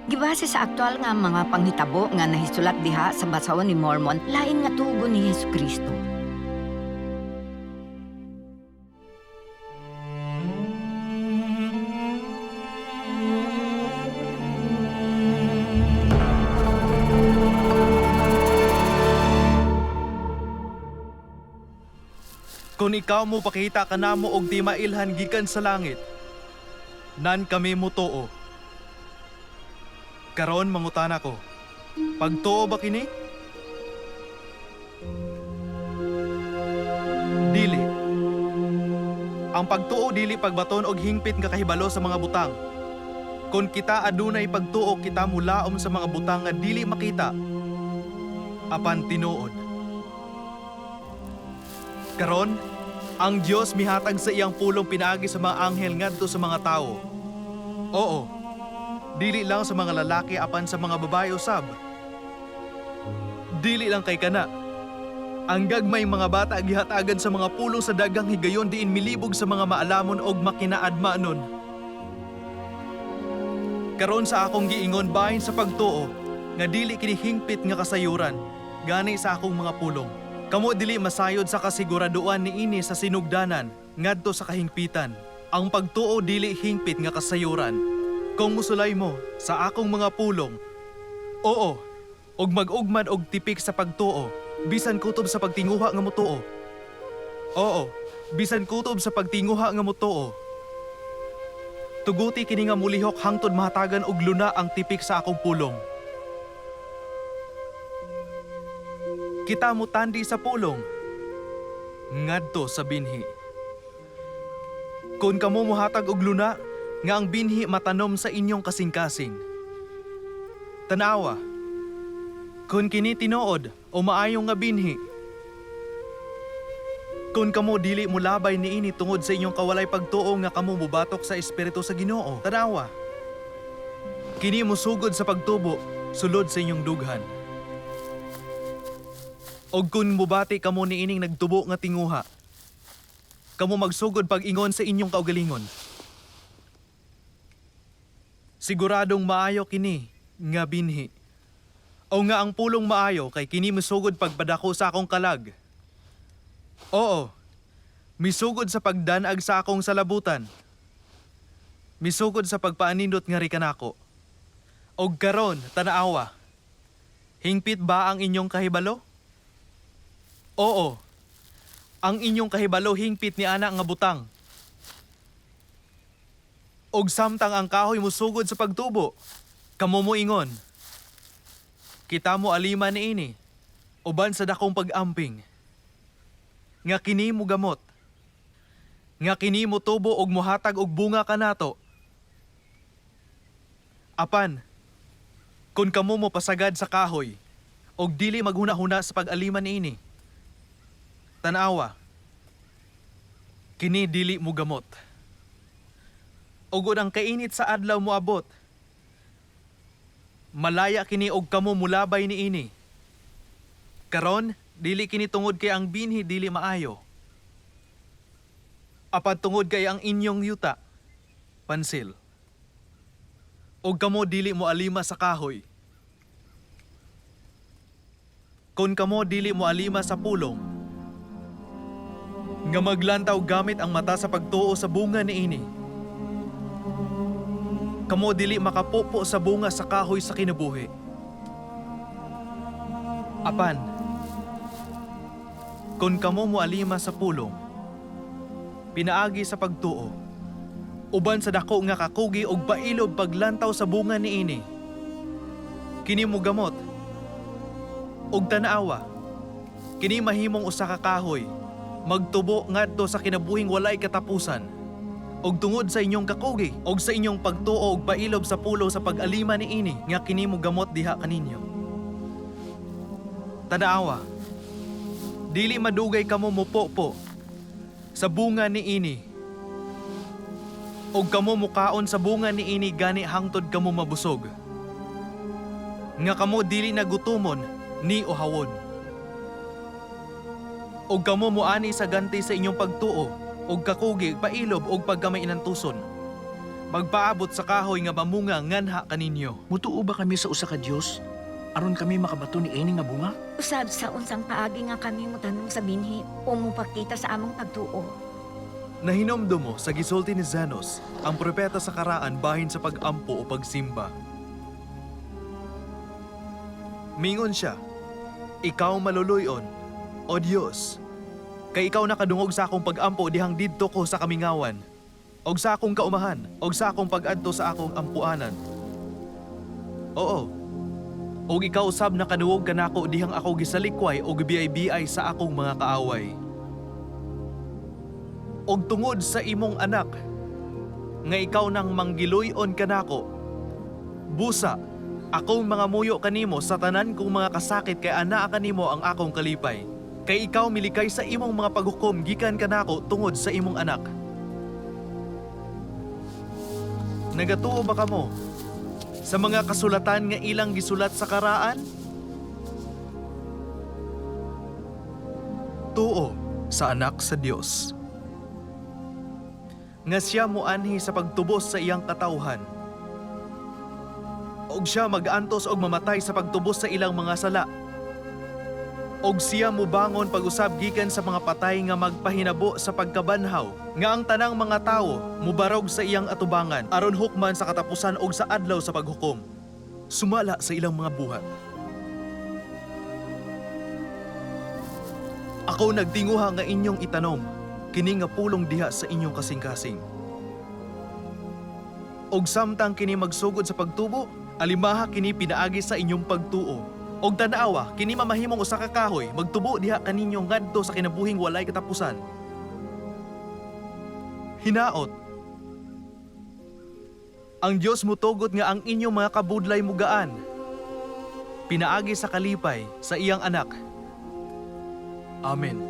Gibase sa aktual nga mga panghitabo nga nahisulat diha sa basahon ni Mormon, lain nga tugon ni Hesukristo. Kung ikaw mo pakita kanamo og di mailhan gikan sa langit, nan kami mo tuo. Karon mangutana ko, pagtuo ba kini? Dili. Ang pagtuo dili pagbaton og hingpit nga kahibalo sa mga butang. Kon kita adunay pagtuo, kita mulaom sa mga butang nga dili makita apan tinuod. Karon, ang Dios mihatag sa iyang pulong pinaagi sa mga anghel ngadto sa mga tawo. Oo. Dili lang sa mga lalaki apan sa mga babae usab. Dili lang kay kana. Ang gagmay mga bata gihatagan sa mga pulong sa dagang higayon diin milibog sa mga maalamon og makinaadmanon. Karon sa akong giingon bahin sa pagtuo nga dili kini hingpit nga kasayuran gani sa akong mga pulong. Kamo dili masayod sa kasiguraduan niini sa sinugdanan ngadto sa kahingpitan. Ang pagtuo dili hingpit nga kasayuran. Kung musulay mo sa akong mga pulong, oo, og mag-ugmad og tipik sa pagtuo, bisan kutob sa pagtinguha nga motuo. Oo, bisan kutob sa pagtinguha nga motuo. Tuguti kini nga mulihok hangtod mahatagan og luna ang tipik sa akong pulong. Kita mo tandi sa pulong ngadto sa binhi. Kung kamo mohatag og luna nga ang binhi matanom sa inyong kasing-kasing. Tanawa, kung kini tinuod o maayong nga binhi, kung kamo dili molabay niini tungod sa inyong kawalay pagtuo nga kamo mobatok sa espiritu sa Ginoo. Tanawa. Kini mosugod sa pagtubo sulod sa inyong dughan. Og kung mobati kamo niining nagtubo nga tinguha, kamo magsugod pag-ingon sa inyong kaugalingon. Siguradong maayo kini nga binhi. O nga ang pulong maayo kay kini misugod pagpadako sa akong kalag. Oo. Misugod sa pagdanag sa akong salabutan. Misugod sa pagpaanindot nga rikanako. Og karon, tanaawa. Hingpit ba ang inyong kahibalo? Oo. Ang inyong kahibalo hingpit ni ana nga butang. Og samtang ang kahoy musugod sa pagtubo, kamo moingon. Kita mo alima niini, uban sa dakong pag-amping nga kini mo gamot. Nga kini mo tubo og mohatag og bunga kanato. Apan, kun kamo mo pasagad sa kahoy og dili maghuna-huna sa pag-aliman niini. Tan-awa, kini dili mo gamot. Ug ang kainit sa adlaw moabot, malaya kini og kamo mulabay niini. Karon, dili kini tungod kay ang binhi dili maayo. Apan tungod kay ang inyong yuta, pansil. Og kamo dili mo alima sa kahoy. Kon kamo dili mo alima sa pulong, nga maglantaw gamit ang mata sa pagtuo sa bunga niini. Kamo dili makapupo sa bunga sa kahoy sa kinabuhi. Apan, kung kamo moalima sa pulong, pinaagi sa pagtuo, uban sa dako nga kakugi og pailob paglantaw sa bunga niini. Kini mo gamot og tanaawa. Kini mahimong usa ka kahoy, magtubo ngadto sa kinabuhing walay katapusan. Og tungod sa inyong kakugi og sa inyong pagtuo og pailob sa pulong sa pag-alima niini nga kini mo gamot diha kaninyo. Tanaawa, dili madugay kamo mopopo sa bunga niini. Og kamo mukaon sa bunga niini gani hangtod kamo mabusog. Nga kamo dili na gutomon ni uhawon. Og kamo moani sa ganti sa inyong pagtuo og kakugi pailob og pagkamainantuson. Magpaabot sa kahoy nga mamunga nganha kaninyo. Mutuo ba kami sa usa ka Dios aron kami makabato ni ini nga bunga? Usab sa unsang paagi nga kami motanom sa binhi o mopakita sa among pagtuo. Nahinomdom mo sa gisulti ni Zenos, ang propeta sa karaan bahin sa pag-ampo o pagsimba. Mingon siya, "Ikaw maluluyon, o Dios, kay ikaw nakadungog sa akong pag-ampo dihang didto ko sa kamingawan, og sa akong kaumahan, og sa akong pag-adto sa akong ampuanan. Oo, og ikaw usab nakaduwog kanako dihang ako gisalikway og gibiyay-biyay sa akong mga kaaway. Og tungod sa imong anak nga ikaw nang manggiluyon kanako, busa akong mga muyo kanimo sa tanan kong mga kasakit, kay anaa kanimo ang akong kalipay, kay ikaw milikay sa imong mga paghukom gikan kanako tungod sa imong anak." Nagatuo ba kamo sa mga kasulatan nga ilang gisulat sa karaan? Tuo sa anak sa Dios nga siya moanhi sa pagtubos sa iyang katawhan. Og siya mag-antos og mamatay sa pagtubos sa ilang mga sala. Og siya mubangon pag-usab gikan sa mga patay nga magpahinabo sa pagkabanhaw, nga ang tanang mga tawo mubarog sa iyang atubangan aron hukman sa katapusan og sa adlaw sa paghukom, sumala sa ilang mga buhat. Ako nagtinguha nga inyong itanom kini nga pulong diha sa inyong kasing-kasing. Og samtang kini magsugod sa pagtubo, alimaha kini pinaagi sa inyong pagtuo. Og tan-awa, kini mamahimong usa ka kahoy, magtubo diha kaninyo ngadto sa kinabuhing walay katapusan. Hinaot, ang Dios mutugot nga ang inyong mga kabudlay mugaan, pinaagi sa kalipay sa iyang anak. Amen.